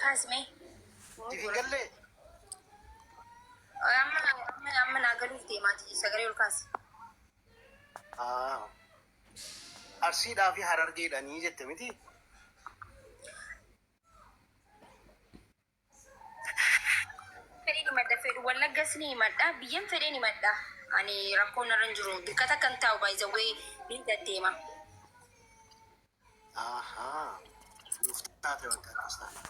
kaasi mee. Siif hin gallee? Amma amma amma naa galuuf deemaati sagalee ol kaasi. Ah. Arsiidhaa fi Harargeedhanii jette miti? Fedheen himadha fedhu Wallaggas ni himadha biyyan fedheen himadha ani rakkoon narra hin jiru bikka takka hin taa'u by the way ni deddeema. Ahaa. Nuuf taate bakka akkas taate.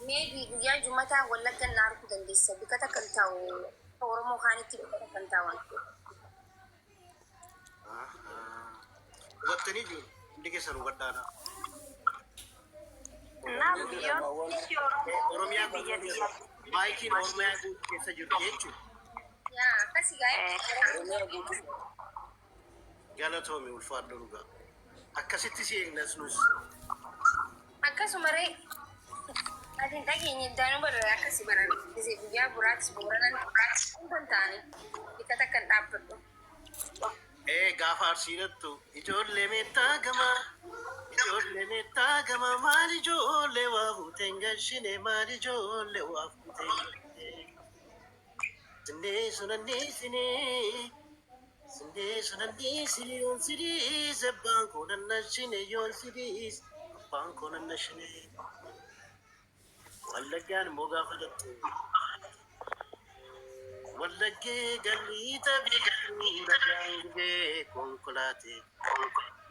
Maybe guyyaa jumataa Wallaggan na arguu dandeessa bikka takka hin taa'u akka Oromoo kaanitti bikka takka hin taa'u ani. Ahaa. Hubattanii jiru. Hundi keessan hubadhaadha. Naa biyyoonni Oromoo Oromiyaa biyya guutuu tiyya. keessa maayikiin Oromiyaa guutuu keessa jirti jechuudha. Yaa akkasi gaa Oromiyaa guutuu. Galatoomi ulfaadhu dhugaa. Akkasitti si eegnas nus. Akkasuma ree ati hin dhageenye daanuu bara akkasi bara gisee guyyaa buraatis booranan hunda hin ta'ani bikka takka hin dhaabbadhu. Ee gaafa Arsii dhattu ijoollee meettaa gama ijoollee meettaa gama maal ijoollee waa fuuteen gashine maal ijoollee waa fuuteen gashine sinnee sunannee sinee sinnee sunannee sinee yoon sidiis abbaan koo nannashine yoon sidiis abbaan koo nannashine. Wallaggaan immoo gaafa dhattu Wallaggee galliita biqiltuu dhagaan gubee konkolaate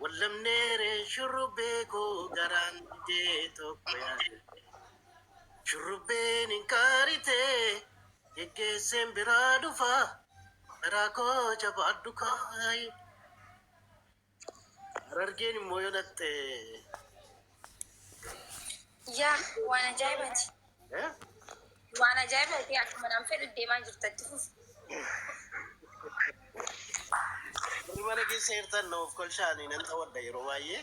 wallamneere shurrubbee koo garaan didee tokko yaade shurrubbeen hin qaarite geggeesseen biraa dhufa garaa koo jabaadhu kaayi. Harargeen immoo yoo dhatte. Yaa waan ajaa'ibaati. Eh? Waan ajaa'ibaati akkuma naan fedhu deemaa jirta itti fufi. Warri mana keessa jirtan na of kolshaanii nan xawadha yeroo baay'ee.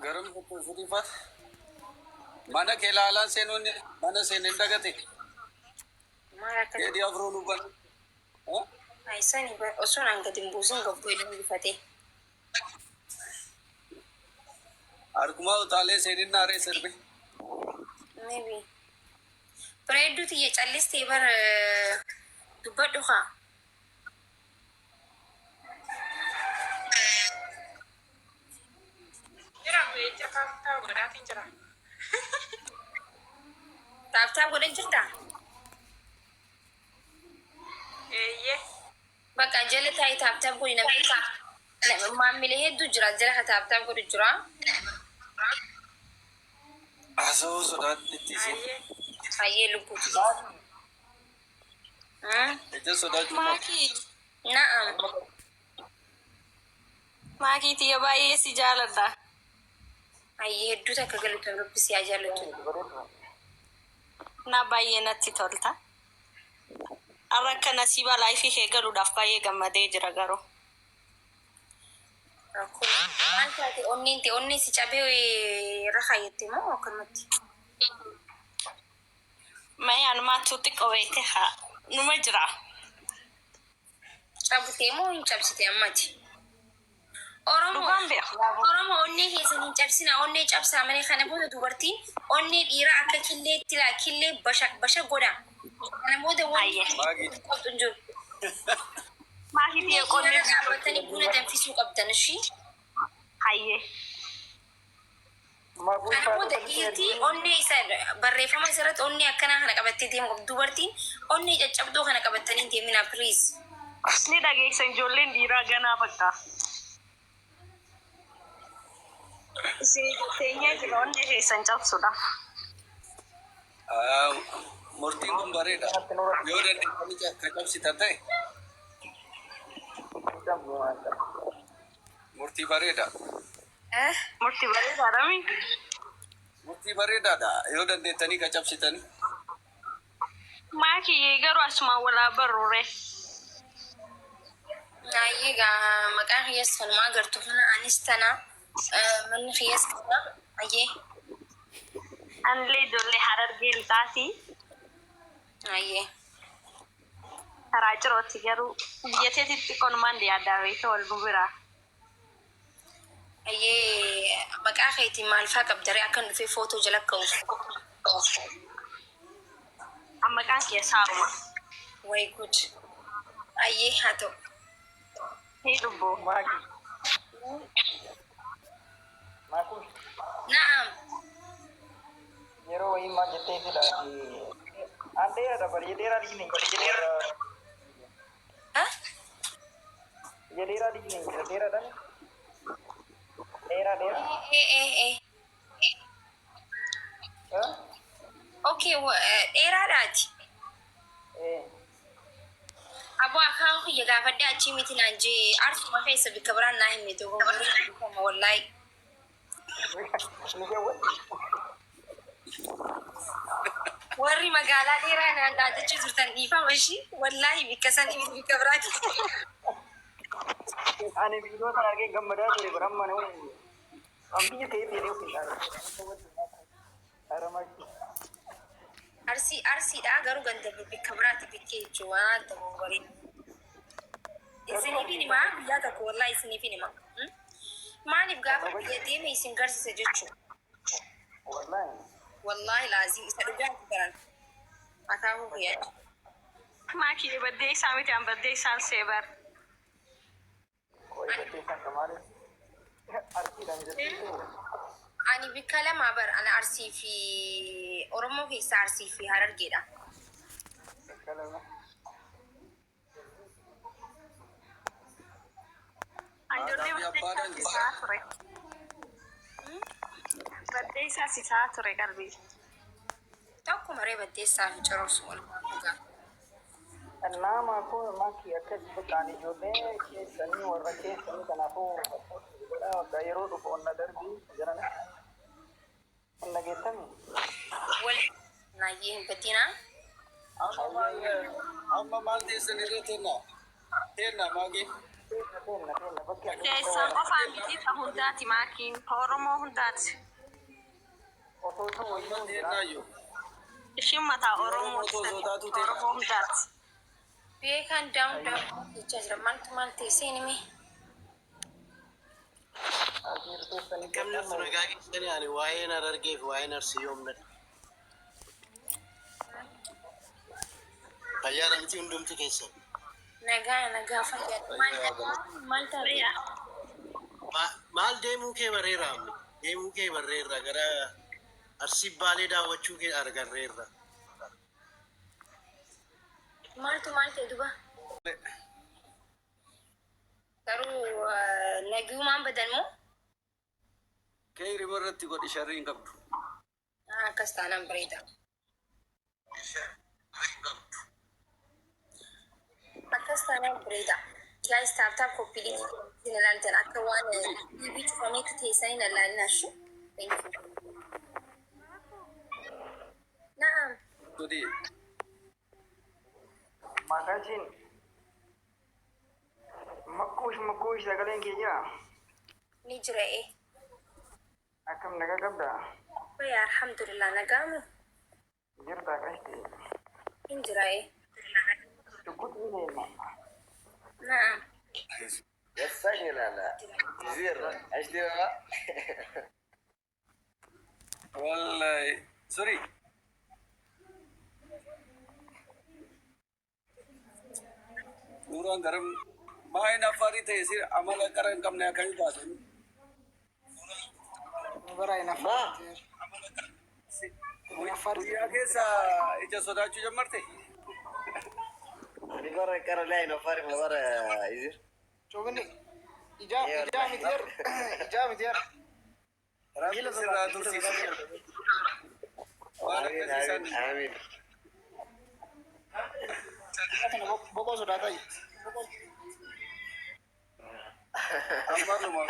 Garam qopheeffatifat mana kee laalaan seenuun mana seeneen dagate Maal akka keedii afroo nu ban. Haysani osoo naan gadi hin buusin gabbu jedhee rifatee. Harkumaa utaalee seenin naaree sirbe. Maybe. Bareedduu tiyya callistee bar dubbadhu kaa. Jira leenca taaptaa godhaatiin jira. Taaptaap godhan jirtaa? Eeyyee. Bakka jala taa'ii tap tap godhi namni maammila hedduu jira jala ka tap tap godhu jira. Haasa'uu sodaadhetti isiin. Hayyee. Hayyee lubbuu tiyya. Ija sodaachuu qabu. Maakii Na'am. Maakii tiyya baay'ee si jaaladha. Hayyee hedduu takka galatoom rabbi si haa jaallatu. Na baay'ee natti tolta. Har'a akka nasiibaa laayifii kee galuudhaaf baay'ee gammadee jira garuu. Rakkoo maal taate onneen tee onnee si cabee irra kaayyette moo akkanumatti? Mee anumaatu xiqqoo beekte haa numa jira. Cabsite moo hin cabsite ammati? Oromo Dhugaan beeku yaaboo. Oromo onnee keessan hin cabsina onnee cabsaa malee kana booda dubartiin onnee dhiiraa akka killeetti laa killee bashaq bashaq godha. Kana booda wanti Hayyee. Maagii. qabdu hin jiru. Maakii Onnee tiyya qonnee dhiirarra dhaabbattanii buna danfisuu qabdan ishii. Hayyee. Kana booda dhiirti onnee isa barreeffama isarratti onnee akkanaa kana qabattee deemu qabdi. Dubartiin onnee caccabduu kana qabattanii hin deeminaa please. Ni dhageessan ijoolleen dhiiraa ganaa bakka. Isin teenyee jira onnee keessan cabsuudha. Ah, Murtiin kun bareeda. Yoo dandeessanii ka cabsitan ta'e murtii bareeda. Murtii bareedaadha mi? Murtii bareedaadha. Yoo dandeettanii ka cabsitanii. Maakiyyee garuu asumaan walaa barruure. Ayyee gaa maqaan kiyyas kanumaa agartu kana anis tana manni kiyyas kana ayyee. Anillee ijoollee Harargee Lixaati. Ayyee. Karaa cirooti garuu biyya teetitti xiqqoonumaan yaaddaa beekta wal nu biraa. Ayyee maqaa keetiin maal faa qabdaree akkan dhufee footoo jala ka'uuf. An maqaan kiyya Saaruma. Way good. Ayyee haa ta'u. Hii lubbuu. Maaki. Maakush. Na'am. Yeroo wayii maal jettee sila an dheeraadha bari dheeraa dhiisne hin jiru. Ha? Ija dheeraa dhiisne hin jiru dheeraadha. Dheeraa dheeraa. Eh eh eh. Eh? Okay, dheeraadhaati. Eh. Aboo akaawuu kiyya gaafadhee achii miti naan jee arsuma keessa bikka biraan naa himne dogoggoree wallaahi. Ni keewwatti. Warri magaalaa dheeraa naan dhaadachuu turtan dhiifama ishii wallaahi bikka sanii miti bikka biraati. Ani viidiyoo sana argee gammadaa ture bara amma nama an biyya ta'ee jedhee of hin dhaabu. Haramaki. Arsii arsiidha garuu ganda bikka biraati bikkee jechuun waan dogoggoree. Isiniifin himaa guyyaa tokko wallaahi isiniifin hima. Maaliif gaafa biyya deeme isin garsiisa jechuudha. Wallaahi. Wallaahi laazim isa dhugaati baran. Akaakuu kiyya. Maakii baddee isaa miti an baddee isaan see bar. Qo'i baddee isaan kamaale. Arsiidhaan jettu. Ani bikka lama bar ana Arsii fi Oromoo keessa Arsii fi Harargeedha. Bakka lama. An ijoollee Haadhaa fi baddee abbaadhaan isaa sisaa ture. Baddee isaa sisaa ture qalbii. Tokko maree baddeessaa fi cororsu wal dhugaa. Nama koo maki akkas bakkaan ijoollee keessanii warra keessanii kanaafuu godhaa bakka yeroo dhufu onna darbii jiran hin dhageettami. Wal naayyee hin badinaa. Amma maal teessan irra teenna? Teenna maagii. Teenna teenna teenna bakki akka Teessan qofaa miti ta hundaati maakiin ta Oromoo hundaati. Osoo ta'u Amma iyyuu jira. teennaayyuu. Ishiin mataa Oromoo Oromoo osoo taatu ta teenna. Oromoo hundaati. Beekaan down down jechaa jira. Maaltu maal teessee nimi? Asiir teessanii Akkam jirtu nagaa keessanii ani waa'een Harargee fi waa'een Arsii yoom na Fayyaa namti hundumti keessan. Nagaa nagaa fayyaa. Maal maal taate? Maal deemuu kee barreera amma? Deemuu kee barreerra gara Arsii Baalee daawwachuu kee argarreerra. Maaltu maal ta'e duba? Garuu nagiyumaan badan moo? Kee hirriba irratti godhi sharrii hin qabdu. Akkas taanaan bareeda. Akkas taanaan bareeda. Guys, tap tap copy link isin ilaaltan akka waan TV cufameetti teessanii hin ilaalin ashu. Thank you. Na'am. Godhi. Maqaatiin makkuush makkuush sagaleen kee jira. Ni jira ee. Akkam nagaa qabdaa? Fayyaa alhamdulillah nagaamu. Jirtaa qashti. Hin jira ee. Shugguxii deema. Na'am. يسجل زير ايش دي بقى؟ Wallahi. Sorry. Suuraan garam maa'in afaarii ta'e si amala qara hin qabne akkamii baasan? Bara hin ما Guyyaa keessa ija sodaachuu ጀመርte? برا كره لا نفر برا يزير. Cubni ijaa ijaa miti jar ijaa miti jar. Rabbi sirraa tursiisa. Waan امين akkasii امين isaan امين. Kana boqoo sodaataa. Ammaluma.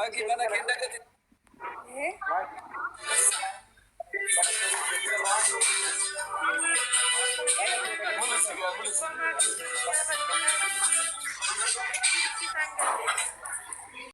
Maakii mana kee dagate. Mul'isi gaa mul'isi.